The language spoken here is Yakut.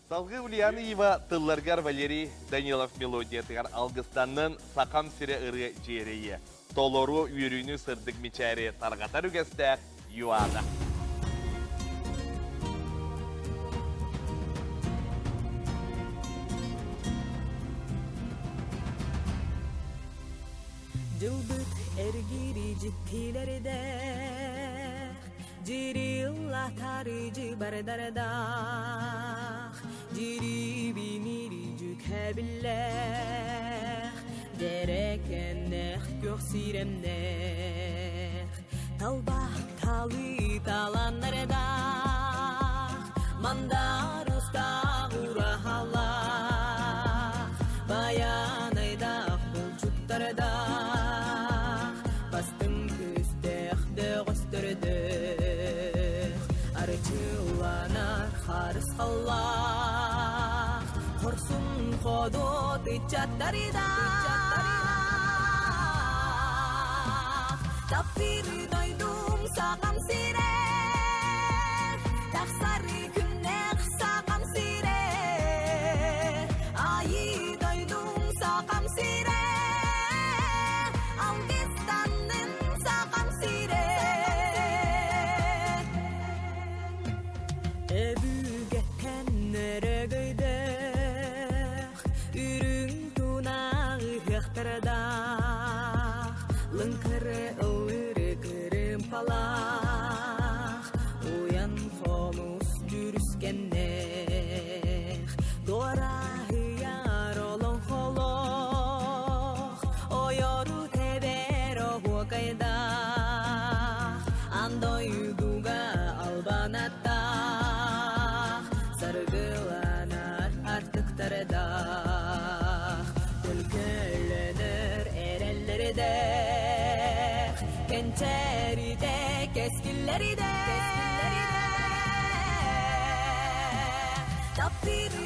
Салгыы Ульяна Ива тылларгар Валерий Данилов мелодиятыгар алгыстаннын Сахам сирэ ырыа дьиэрэйиэ. Толору үөрүүнү сырдык мичээри тарҕатар үгэстээх Юана. Дьылбыт эргиири дьиктилэрдээх, дьириллатары дьыбардардаах, дьирибинири дьүкэбиллээх, дьэрэкэннээх күөх сирэмнээх, Талба талы таланнардаах, мандар устаах ураһалаах, баянайдаах булчуттардаах, бастыҥ күүстээх бөҕөстөрдөөх, арчыланар харысхаллаах, хорсун ходуот ыччаттардаах. Таптыыр дойдум саҕам сирэ, тахсар күннээх саҕам сирэ, айыы дойдум саҕам сирэ, алгыстаннын саҕам сирэ. Өбүгэттэн өрөгөйдөөх, үрүҥ тунаах ыһыахтардаах, лыҥкыры ыллыры кырыымпалаах, уйан хомус дьүрүскэннээх, дуораһыйар олоҥхолоох, ойору тэбэр оһуокайдаах, аан дойдуга албан аттаах, саргыланар артыктардаах, төлкөлөнөр эрэллэрдээх, кэнчээритэ кэскиллэрдээх. Таптыыр.